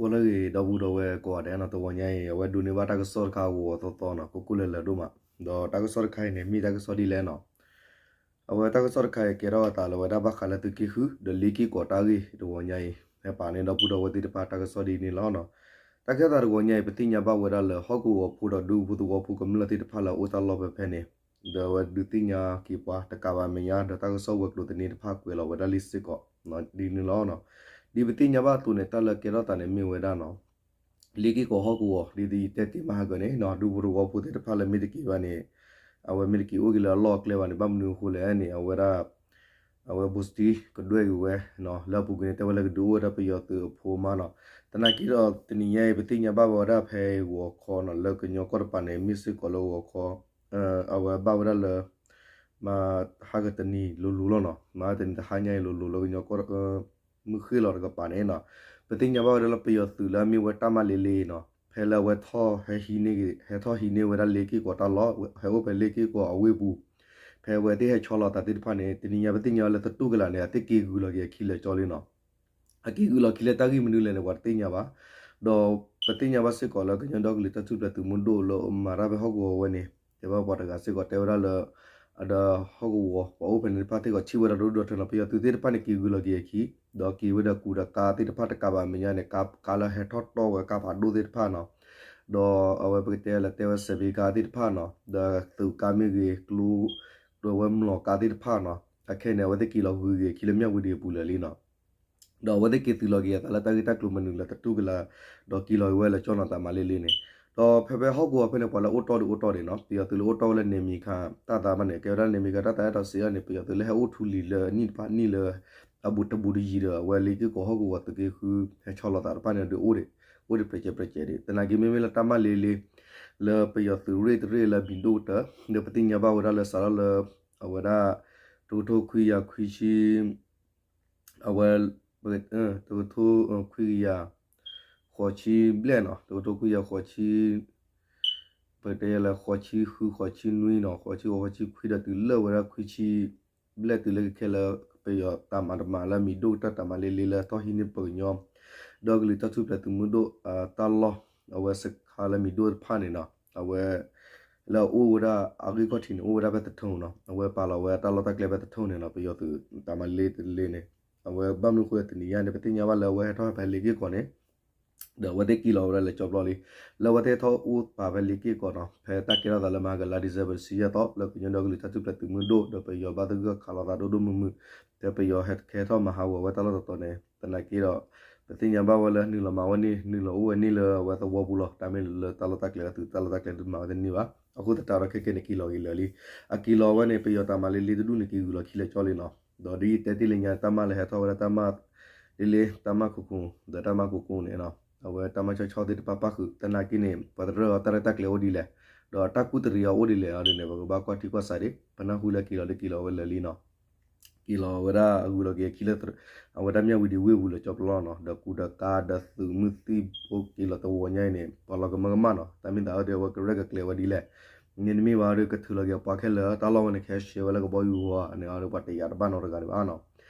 ဂီၤလၢအဂ့ၤ ဒီပုၢ်ဒီဝဲၢ်ကိးဂၤဒဲးနီၤ, တဂီၤညါအံၤ အဝဲဒိးန့ၢ်ဘၣ်တၢ်ကစီၣ်တခါဂီၤသီသီနီၤ, ကိၢ်ကိၢ်လၢၤလၢၤဒိၣ်မး, ဒီးတၢ်ကစီၣ်တခါအံၤန့ၣ် မ့ၢ်တၢ်ကစီၣ်ဒ်လဲၣ်နီၤ, အဝဲတၢ်ကစီၣ်တခါအံၤ ကဲထီၣ်အသးလၢဝဲဒၣ်ဘၣ်ဃးလၢသုးက့ဃု ဒီးလ့က့ၢ်ကီးတၢ်ဂ့ၢ်တဂီၤညါအံၤ ဟဲပာ်န့ၢ်ဒီပုၢ်ဒီဝဲၢ်သ့ၣ်တဖၣ်တၢ်ကစီၣ်ဒ်န့ၣ်လီၤနီၤ. တၢ်ခဲသးတဂီၤညါအံၤ ပသ့ၣ်ညါဘၣ်ဝဲဒၣ်လၢ ဟီၣ်ကဝီၤဖိဒီးဒူဖိသဝီဖိကမျၢၢ်သ့ၣ်တဖၣ်လၢအအိၣ်တၢ်လီၢ်ဖဲဖဲန့ၣ် ဒီးအဝဲဒုးသ့ၣ်ညါက့ၤပှၤတကးဘၣ်အမဲာ်ညါ ဒီးတၢ်ကစီၣ်ဝဲၤကျိၤသန့တဖၣ်ကွဲးလီၤဝဲဒၣ်လံစ့ၢ်ကီး ဒ်န့ၣ်လီၤ. ဒ်ပသ့ၣ်ညါဘၣ်အသိးန့ၣ် တၢ်လၢကဲထီၣ်သးန့ၣ်မ့ၢ်ဝဲဒၣ်နီၤ လ့က့ၢ်ကီးဟီၣ်ကဝီၤ ဒ်ယတဲတ့ၢ်မဟါကၢန့ၣ် ဒူဖိသဝီဖိသ့ၣ်တဖၣ်လၢမ့ၢ်တက့ၤဘၣ်န့ၣ် အဝဲမ့ၢ်တက့ၤအိၣ်က့ၤလၢအလီၢ်အကျဲဘၣ်န့ၣ် ဘၣ်မနုၤအဃိလဲၣ်န့ၣ် အဝဲဒၣ် အဝဲဘိၣ်စတံကဒွဲၣ်က့ၤဝဲ လၢအပူၤကွံာ်န့ၣ် တဲဝဲလၢကဒုးအိၣ်ဝဲဒၣ်ပယီၤသုးအဖိမါနီၤ. သနာ်က့ဒီးတနံၤညါအံၤ ပသ့ၣ်ညါဘၣ်ဝဲဒၣ်ဖဲဂီၤခီနီၤ လၢကညီကီၢ်တပၤန့ၣ် မ့ၢ်စ့ၢ်ကီးလၢဂီၤခီ အဝဲဘၣ်ဝဲဒၣ်လၢ မဟါကတနံၤလိၤလိၤလီၤနီၤ, မဟါတနံၤတဟါညါအံၤလိၤလိၤလၢကညီကီၢ် မုၢ်ဃ့ၢ်လီၤတကပၤန့ၣ်နီၤ, ပသ့ၣ်ညါဘၣ်ဝဲဒၣ်လၢပယီၤသုးလၢအမ့ၢ်ဝဲတၢ်မၤလ့လ့နီၤ, ဖဲလၢအဝဲထီၣ်ဟဲဟံးန့ၢ် ဟဲထီၣ်ဟံးန့ၢ်ဝဲဒၣ်လ့က့ၢ်ကီးတၢ်လီၢ် ဟဲအိၣ်ဖဲလ့က့ၢ်ကီးအဝ့ၢ်ပူၤ ဖဲအဝဲသ့ၣ်ဟဲဆီလီၤသးသ့ၣ်တဖၣ်န့ၣ် တနံၤညါပသ့ၣ်ညါလၢသတူၢ်ကလာ်န့ၣ် အသ့ၣ်က့ၤဂုၤလီၤက့ၤအခံလၢာ်ကၠီလံနီၤ. အက့ၤဂုၤလီၤခံလၢတၢ်ဂ့ၢ်မနုၤလဲၣ်န့ၣ် ပှၤတသ့ၣ်ညါဘၣ်. ဒီးပသ့ၣ်ညါဘၣ်စ့ၢ်ကီးလၢကညီဒီကလုာ်တၢ်ထူၣ်ဖျဲးသုးမုၢ်ဒိၣ်လၢမၤတၢ်ဖဲဟီၣ်ကဝီၤဝဲန့ၣ် တဲဘၣ်ပှၤတဂၤစ့ၢ်ကီးတဲဝဲဒၣ်လၢ အဒီးဟီၣ်ကဝီၤ ပှၤအိၣ်ဖဲန့ၣ်တဖၣ်သ့ၣ်ကီးထံၣ်ဝဲဒၣ်ဒိၣ်ဒိၣ်ထၢထၢနီၤ, ပယီၤသုးသ့ၣ်တဖၣ်န့ၣ် က့ၤဂုၤလီၤက့ၤအခံ, ဒီးက့ၤဝဲဒီးကူးဒီးကါသ့ၣ်တဖၣ်တကးဘၣ်အမဲာ်ညါန့ၣ် ကါလၢဟဲထီၣ်တီၢ်ဝဲကါဖးဒိၣ်သ့ၣ်တဖၣ်နီၤ, ဒီးအဝဲပကတဲလၢတဲဝဲစဲးဘ့ကါသ့ၣ်တဖၣ်နီၤ, ဒီးသုးကါမ့ၢ်ဂ့ၤ ကျိ ဒီးဝဲမျိာ်ကါသ့ၣ်တဖၣ်နီၤ, အခဲန့ၣ် အဝဲသ့ၣ်က့ၤလီၤဂုၤက့ၤအခံလၢမၠၣ်ဝတံၤအပူၤလၢာ်လံနီၤ. ဒီးအဝဲသ့ၣ်က့ၤသုးလီၤက့ၤအသးလၢတၢ်ဂ့ၢ်တၢ်ကျိၤမနုၤလၢသတူၢ်ကလာ်, ဒီးက့ၤလီၤက့ၤဝဲလၢာ်ကၠီနီၤ တၢ်မၤလ့လ့န့ၣ်, ဒီးဖဲဖဲဟီၣ်ကဝီၤဖဲန့ၣ် ပှၤလၢအိၣ်တီၢ်ဒုးအိၣ်တီၢ်ဒံးနီၤ, ပယီၤသုးလၢအိၣ်တီၢ်ဝဲလၢနယ်မြေခံ တၢ်သးဘၣ်န့ၣ် ကဲဝဲဒၣ်နယ်မြေခံတၢ်သးအဲၣ်တီစ့အီၤန့ၣ် ပယီၤသုးလၢဟဲအိၣ်ထူလံၤလၢနံၣ်တဖၣ်နံၣ်လၢ အဘူးတဘူးတယံၤဒီး အဝဲလ့က့ၢ်ကီးဟီၣ်ကဝီၤသုးက့ဃု ဟဲဆီလီၤသးတဖၣ်န့ၣ်ဒီးအိၣ်ဒံး, အိၣ်ဒံးပြဲးကဲးပြဲးကဲးဒံး, သနာ်က့မ့မ့ၢ်လၢတၢ်မၤလ့လ့ လၢပယီၤသုးရ့ၣ်တရ့ၣ်လၢမံၤဒိၣ်ကတၢၢ် ဒီးပသ့ၣ်ညါဘၣ်ဝဲဒၣ်လၢစးထီၣ်လၢ အဝဲဒၣ် တကထိခွံကယၤခွံဆံ အဝဲ တကထိခွံကယၤ ဃိးဆံဘျဲၣ်နီၤ, တကထိခွံကယၤဃိးဆံ ပတဲလၢ ဃိးဆံဃု ဃိးဆံနွံနီၤ, ဃိးဆံဃိး ဃိးဆံခွံဒီးတုၤလၢဝဲဒၣ်ခွံဆံဘျဲၣ်တုၤလၢကခဲလၢ ပယီၤတၢ်မၤတမၤလၢမံၤဒိၣ်ကတၢၢ်တၢ်မၤလ့လ့လၢထီၣ်ဟံးန့ၢ်ပှၤကညီ ဒီကလုာ်တၢ်ထူၣ်ဖျဲးသုးမုၢ်ဒိၣ် တၢ်လီၢ် အဝဲစခါလၢမံၤဒိၣ်တဖၣ်န့ၣ်နီၤ, အဝဲ လၢအအိၣ်ဝဲဒၣ်အဂ့ၢ်ခီၣ်ထံးန့ၣ် အိၣ်ဝဲဒၣ်ဖဲသထူနီၤ, အဝဲပာ်လီၤဝဲတၢ်လီၢ်တၢ်ကျဲဖဲသထူန့ၣ်နီၤ, ပယီၤသုးတၢ်မၤလ့တလ့န့ၣ်, အဝဲဘၣ်မနုၤဃိတနံၤညါန့ၣ် ပသ့ၣ်ညါဘၣ်လၢအဝဲဟဲထီၣ်ဖဲလ့က့ၢ်ကီးန့ၣ် ဒီးအဝဲသ့ၣ်က့ၤလီၤဝဲဒၣ်လၢာ်ကၠီဘျီလံ, လၢအဝဲသ့ၣ်ထီၣ်အိၣ်ပာ်ဖဲလ့က့ၢ်ကီးနီၤ, ဖဲတၢ်ကဲထီၣ်သးလၢမဟါကလါ December တဆံယဲၢ်သီ လၢကညီဒီကလုာ်တၢ်ထူၣ်ဖျဲးသုးမုၢ်ဒိၣ် ဒီးပယီၤဘၣ်သဂၢၢ်ခးလိာ်သးဒိၣ်ဒိၣ်မုၢ်မုၢ်, ဖဲပယီၤဟဲကဲထီၣ်မၤဟးဂီၤဝဲတၢ်လီၢ်တတီၤန့ၣ် သနာ်က့ဒီး ပသ့ၣ်ညါဘၣ်ဝဲလၢနုာ်လီၤမၤဝဲန့ၣ် နုာ်လီၤအိၣ်ဝဲန့ၣ်လၢအဝဲသဝီပူၤလီၤ, တၢ်မ့ၢ်လၢတၢ်လီၢ်တၢ်ကျဲလၢသုးတၢ်လီၢ်တၢ်ကျဲဒုးမၤဝဲတန့ၢ်ဘၣ်, အဃိသတးဒီးခဲကဲန့ၣ်က့ၤလီၤက့ၤလၢာ်လံ, အက့ၤလီၤဝဲန့ၣ် ပယီၤတၢ်မၤလ့လ့တဒူၣ်န့ၣ် က့ၤဂုာ်လီၤခံလၢာ်ကၠီလံနီၤ, ဒီးဒ်ယတဲတ့ၢ်လၢညါ တၢ်မၤလၢဟဲထီၣ်ဝဲဒၣ်တၢ်မၤ လ့လ့ တၢ်မၤခိခိ ဒီးတၢ်မၤကိကိန့ၣ်နီၤ, အဝဲတၢ်မၤဆီဆီသ့ၣ်တဖၣ်ပၣ်ဃုာ် သနာ်က့န့ၣ် ပှၤတရၢၢ်အီၤတၢ်ရဲၣ်တၢ်ကျဲၤအိၣ်ဒ်လဲၣ်, ဒီးတၢ်ကူၣ်တရံးအီၤအိၣ်ဒ်လဲၣ်အီၤဒ်န့ၣ် ပကဘၣ်ကွၢ်ထံကွၢ်ဆးဒံး, ပနၢ်ဟူလၢက့ၤလီၤလၢက့ၤလီၤဝဲလၢာ်လံနီၤ က့ၤလီၤဝဲဒၣ်အဂုာ်လီၤက့ၤအခံလၢ အဝဲဒၣ်မၠၣ်ဝတံၤဝ့ၢ်ပူၤလၢာ်ကၠီပျီနီၤ, ဒီးကူးဒီးကါဒီးသုးမုၢ်သံၣ်ဘိက့ၤလီၤသဝီညါအံၤန့ၣ် ပှၤလီၤကမၢကမၣ်နီၤ, တၢ်မ့ၢ်သးအီၤဒီးအဝဲကရဲၣ်ကကျဲၤဝဲဒ်လဲၣ်, မ့တမ့ၢ်ဘၣ်ဒီးကထုးလီၤက့ၤအပှၤခဲလၢာ် တၢ်လီၢ်ဝဲန့ၣ် ကဟဲဆှဲးဝဲလၢကဘီယူၤဝဲန့ၣ်အီၤဒီး ပှၤတယာ်တဘၣ်နီတဂၤဒံးဘၣ်နီၤ,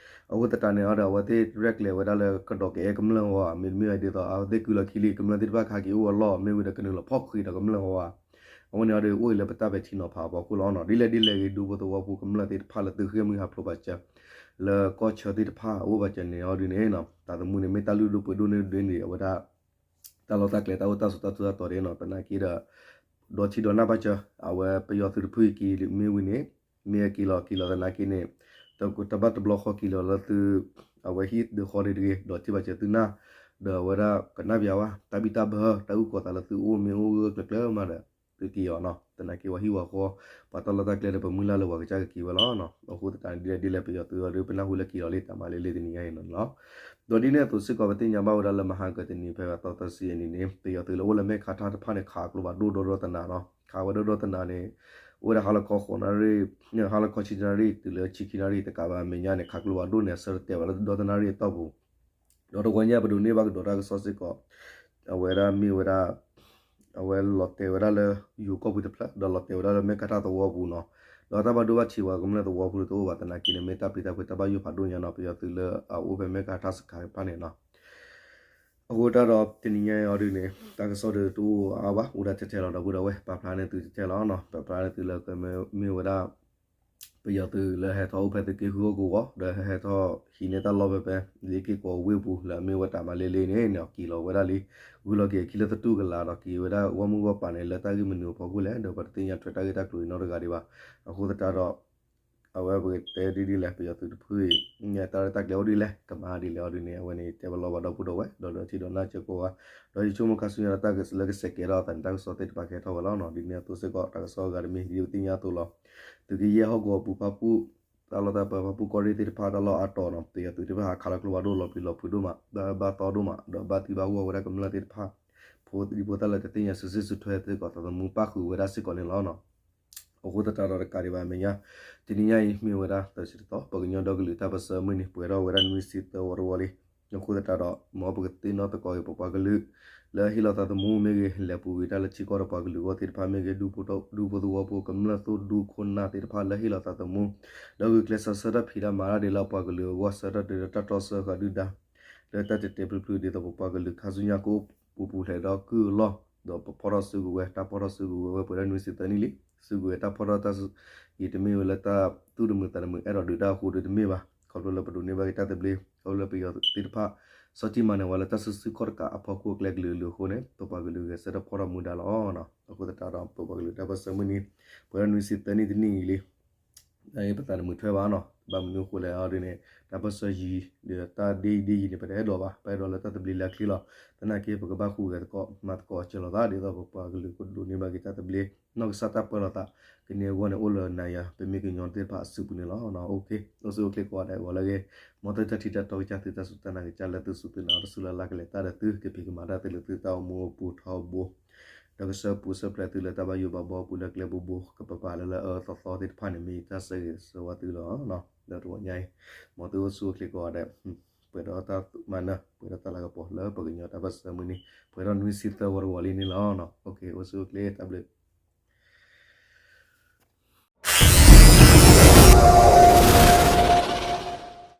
အဃိသတးန့ၣ်အီၤဒီး အဝဲသ့ၣ်ရဲၣ်ကျဲၤဝဲဒၣ်လၢကဒီးကအဲၣ်ကမျၢၢ်ဝဲ, မ့တမ့ၢ်ဒ်သိး အဝဲသ့ၣ်ကုၢ်လီၤခံလံ ကမျၢၢ်သ့ၣ်တဖၣ်ကဟဲက့ၤအိၣ်အလီၢ် မ့ၢ်ဝံၤဒီးကနုာ်လီၤဖီၣ်ဃံးဒီးကမျၢၢ်ဝဲ အဝဲန့ၣ်အီၤဒီးအိၣ်အံၤလၢပတၢ်ပဲာ်ထံနီၤဖးအဖီခိၣ်လီၤနီၤ, ဒ်လဲၣ်ဒ်လဲၣ်ဂ့ၤ ဒူဖိသဝီဖိကမျၢၢ်သ့ၣ်တဖၣ်လၢသုးဃ့ၢ်မှံဟးဖျိးဘၣ်စၢၤ လၢကီၢ်ဆၢသ့ၣ်တဖၣ်အအိၣ်ဘၣ်စၢၤန့ၣ်အီၤဒ်န့ၣ်နီၤ, တၢ်သမူန့ၣ် မ့ၢ်တၢ်လုၢ်ဒိၣ်ပှ့ၤဒိၣ်န့ၣ်ဒ်န့ၣ် အဝဲဒၣ် တၢ်လီၢ်တၢ်ကျဲၤတၢ်အိၣ်တၢ်ဆိးတၢ်ထူးတၢ်တီၤဒ်နီၤ, သနာ်က့ဒီး ဒီထံဒီနၢ်ဘၣ်စၢၤ အဝဲပယီၤသုးတဖုအံၤက့ၤမ့ၢ်ဝံၤန့ၣ် မ့ၢ်အက့ၤလီၤက့ၤလီၤသနာ်က့န့ၣ် တဘၣ်တဘျီဃီက့ၤလီၤလၢသု အဝဲဟံၣ်ဒုးဃီဒ်တဂ့ၤ ဒီးထံၣ်ဘၣ်စၢၤသုနၢ် ဒီးအဝဲဒၣ်ကနၣ်ပျးဝဲ တၢ်ဘံၣ်တၢ်ဘၢ တၢ်အုၣ်ကီၤသးလၢသုအိၣ်မ့ၢ်အိၣ်ဂၢၢ်ကျၢၤကျၢၤမးဒီး သုက့ၤအီၤနီၤ, သနာ်က့ဝဲဟံၣ်ဝဲဃီ ပှၤတၢ်လီၢ်တၢ်ကျဲဒီးပမုၢ်လၢ်လၢပှၤကစၢ်ကက့ၤဝဲလီၤနီၤ, အဃိသတးန့ၣ်ဒ်လဲၣ်ဒ်လဲၣ်ပယီၤသုးအီၤဒီးပနၢ်ဟူလၢက့ၤလီၤလံတၢ်မၤလ့လ့တနံၤညါအံၤနီၤလီၤ, ဒီးဒ်န့ၣ်အသိးစ့ၢ်ကီး ပသ့ၣ်ညါဘၣ်ဝဲဒၣ်လၢမဟါကတနံၤဖဲအသီတဆံအနံၤန့ၣ် ပယီၤသုးလၢအိၣ်လၢမဲၢ်ခးထၣ်တဖၣ်န့ၣ် ခးကျိဖးဒိၣ်ဒီဒီတနၤနီၤ, ခးဝဲဒီဒီတနၤန့ၣ် အိၣ်ဝဲဒၣ်ဟါလီၤခီဃိးနၣ်ရံၣ် ဟါလီၤခီဆံတနၣ်ရံၣ် တုၤလၢဆံခံနၣ်ရံၣ်တကးဘၣ်အမဲာ်ညါန့ၣ် ခးကျိဖးဒိၣ်န့ၣ် အဆၢတတဲာ်ဝဲလၢဒီတနၣ်ရံၣ်အတီၢ်ပူၤ ဒီးတဂီၤညါပဒိးန့ၢ်ဘၣ်ကဒီးတၢ်ကစီၣ်စ့ၢ်ကီး အဝဲဒၣ်မ့ၢ်ဝဲဒၣ် အဝဲလီၤတဲာ်ဝဲဒၣ်လၢ ယိၤကီၢ်ပူၤတဖျၢၣ် ဒီးလီၤတဲာ်ဝဲဒၣ်လၢမဲၢ်ကါထၣ်သဝီပူၤနီၤ, ဒီးတၢ်ဘၣ်ဒိဘၣ်ထံးဝဲကမျၢၢ်သဝီဖိတအိၣ်ဘၣ်သနာ်က့န့ၣ် မ့ၢ်တၢ်ပျံၤတၢ်ဖုးတၢ်ဘၣ်ယိၣ်ဖးဒိၣ်ညါနီၤ ပယီၤသုးလၢအအိၣ်ဖဲမဲၢ်ကါထၣ်စခါတဖၣ်န့ၣ်နီၤ အဃိသတးဒီး တနံၤညါအံၤအီၤဒုန့ၣ် တၢ်ကစီၣ်ဒီးတအိၣ်အါဘၣ်, အိၣ်ဒၣ်ထဲထဲလီၤ. ဒီပုၢ်ဒီဝဲၢ် ပာ်ဖျါန့ၢ်သုထဲထဲလီၤနီၤ. ပာ်ဖျါန့ၢ်သုလၢကမ့ၢ်ဝဲဒၣ် ပယီၤသုးလၢဟဲထီၣ်အိၣ်ဖဲသုးက့ဃုအကဝီၤ ဒီးဟဲထီၣ်ဟံးန့ၢ်တၢ်လီၢ်ဖဲဖဲ လ့က့ၣ်ကီးဝ့ၢ်ပူၤ လၢအမ့ၢ်ဝဲတၢ်မၤလ့လ့န့ၣ် က့ၤလီၤဝဲဒၣ်လံ. ဂုၢ်လီၤက့ၤအခံလၢသတူၢ်ကလာ်ဒီး က့ၤဝဲဒၣ်ဂီၢ်မုၢ်ဂီၢ်ပၤန့ၣ် လၢတၢ်ဂ့ၢ်မနုၤအဖီခိၣ်လဲၣ် ဒီးပတသ့ၣ်ညါထွဲတၢ်ဂ့ၢ်တၢ်ကျိၤအံၤနီတဂၤဒံးဘၣ်. အဃိသတးဒီး အဝဲပကတဲဒ်ဒ်လဲၣ် ပယီၤသုးတဖုအံၤ ညါတၢ်ရဲၣ်တၢ်ကျဲၤအိၣ်ဒ်လဲၣ် ကမၤဒ်လဲၣ်အီၤဒ်န့ၣ် အဝဲန့ၣ်တဲပလီၢ်ဘၣ်ဒီပုၢ်ဒီဝဲၢ် ဒီးလၢထံဒီးနၢ်ကဲကိးဂၤ, ဒီးယဆိကမိၣ်ခါဆူညါဒီးတၢ်လၢကစဲးကဲၤထီၣ်အသးန့ၣ် တၢ်ကစီၣ်သ့ၣ်တဖၣ်ကဟဲထီၣ်ဝဲလီၤနီၤ. ဒ်န့ၣ်အသိးစ့ၢ်ကီး တၢ်ကစီၣ်အဂၤတမံၤ ဒ်ပသ့ၣ်ညါအသိးလီၤ. သုးကယဲၢ်ဟီၣ်ကဝီၤပူၤဖၣ်ပူၣ် တၢ်လီၢ်တၢ်ပၢဖၣ်ပူၣ်ကီၢ်ရ့ၣ်သ့ၣ်တဖၣ် တၢ်လီၢ်အါတီၤနီၤ ပယီၤသုးသ့ၣ်တဖၣ်ဟးခးလီၤကျိဖးဒိၣ် လီၤပျံၤလီၤဖုးဒိၣ်မး ဘၣ်ဘၣ်သီဒိၣ်မး ဒီးဘၣ်သံဘၣ်ဂီၢ်ဝဲဒၣ်ကမျၢၢ်သ့ၣ်တဖၣ် ဖိသံဖိသၣ်လၢတသ့ၣ်ညါစုဆံၣ်စုထွဲသ့ၣ်ကီး သးသမူပၣ်ဃုာ်ဝဲဒၣ်စ့ၢ်ကီးန့ၣ်လီၤ. အဃိသတးဒီးတကးဒံးဘၣ်အမဲာ်ညါ တနံၤညါအံၤမ့ၢ်ဝဲဒၣ်သၢဆံတသီ ပှၤကညီဒီကလုာ်တၢ်ပၢၢ်ဆၢမုၢ်နံၤ ပှဲၤထီၣ်ဝဲဒၣ်နွံဆံသၢဝီတဝီလံ. အဃိသတးဒီး မ်ပကသ့ၣ်နီၣ်သကိးက့ၤပပှၤကလုာ် လၢဟ့ၣ်လီၤသးသမူမ့ၢ်ဂ့ၤ လဲၤပူၤကွံာ်တၢ်လၢထံကီၢ်ဒီးပှၤကလုာ်အဂီၢ်သ့ၣ်တဖၣ်မ့ၢ်ဂ့ၤ ဒူဖိသဝီဖိ ကမျၢၢ်သိၣ်ဒူခိၣ်နၢ်သ့ၣ်တဖၣ်လၢဟ့ၣ်လီၤသးသမူ ဒီးဂုာ်ကျဲးစၢးဆၢထၢၣ်ဖံးတၢ်မၤတၢ်ဒ်လၢအပှၤကလုာ်အဂီၢ် ဆၢထၢၣ်တ့ၢ်ဒီးတၢ်တီဆၢဃာ်ဒုၣ်ဒါ လၢတၢ်တဲာ်တဲာ်ဖျုးဖျုးဒ်သိးပပှၤကလုာ်ခါဆူညါကအိၣ်ပူၤပူၤဖျဲးဒီးကုၢ်အလီၢ် ဒီးပဖီၣ်ထီၣ်စုကဝဲၤ တၢ်ဖီၣ်ထီၣ်စုကဝဲၤဝဲပှဲၤဒီးနွံဆံသၢနံၣ်လံ. စုကဝဲၤတၢ်ဖီၣ်ထီၣ်တၢ် ယံာ်တမ့ၢ်ဝဲလၢတၢ်သူၣ်တမုာ်သးတမုာ်အဲၣ်ဒိးဒုးတၢ်အဃိဒီးတမ့ၢ်ဘၣ်. ခီဖျိလၢပဒိးန့ၢ်ဘၣ်က့ၤတၢ်သဘျ့ ခီဖျိလၢပယီၤသ့ၣ်တဖၣ် ဆီၣ်တံၢ်မၤနၢၤဝဲလၢတၢ်စုဆူၣ်ခီၣ်တကးအဖီခိၣ်အကျဲကလုာ်ကလုာ်အဃိန့ၣ် ပပှၤကလုာ်ဂဲၤဆၢထၢၣ်ဖီၣ်ထီၣ်မူဒါလီၤ. အဃိသတးဒီး ပပှၤကလုာ်တၢ်ပၢၢ်ဆၢမုၢ်နံၤ ပှဲၤဒီးနွံဆံသၢနံၣ်တနံၣ်အံၤလံ ပသးတမုာ်ထွဲဘၣ်နီၤ ဘၣ်မနုၤအဃိလဲၣ်အီၤဒ်န့ၣ် တၢ်ပၢၢ်ဆၢယံၤ ဒီးတၢ်ဒ်အံၤဒ်အံၤန့ၣ် ပတအဲၣ်ဒိးဘၣ် ပအဲၣ်ဒိးလၢတၢ်သဘျ့လၢအချ့လီၤ. သနာ်က့ ပကဘၣ်ဟူးဂဲၤသကိး မၤသကိးအစၢၤလိာ်သး ဒ်သိးပပှၤကလုာ်ကဒိးန့ၢ်ဘၣ်က့ၤတၢ်သဘျ့ နီၢ်ကစၢ်တၢ်ပၢလီၤသး ကန့ၢ်အဂီၢ်န့ၣ် အိၣ်လၢနၤယၤ ပမ့ၢ်ကညီသ့ၣ်တဖၣ်အစုပူၤန့ၣ်လီၤ. အိၣ်ဆူၣ်အိၣ်ချ့ကိးဂၤဒဲး ဂီၤလၢအဂ့ၤ မ်သုတၢ်ထံၣ်တၢ်တီကစၢ် သုတၢ်စူၢ်တၢ်နာ်ကစၢ်လၢသုစူၢ်သုနာ် တၢ်စူၢ်လၢ်လၢ်ကလဲၤတၢ်ဒီးသု ကဖံးကမၤတၢ်သုလၢသုတၢ်အိၣ်မူအပူၤထီဘိ ဒီးကဆှၢပူၤဆှၢပျဲသုလၢတၢ်ဘၣ်ယိၣ်ဘၣ်ဘှီအပူၤလၢကျဲဘိဘိ ကပၤပၤလၢလၢအအၢအသီသီသ့ၣ်တဖၣ်န့ၣ် မ့ၢ်ယတၢ်ဆၢဂ့ၤဆၢဝါသုလီၤ. ဒီးတဂီၤညါအံၤ မ်သုအိၣ်ဆူၣ်အိၣ်ချ့ကိးဂၤဒဲး ပှဲၤဒီးတၢ်မၤနၢၤ ပှဲၤဒီးတၢ်လၤကပီၤလၢပကညီတၢ်ပၢၢ်ဆၢမုၢ်နံၤ ပှဲၤဒီးနွံဆံသၢဝီတဝီလံန့ၣ်လီၤ. အိၣ်ဆူၣ်အိၣ်ချ့ တၢ်ဘျုး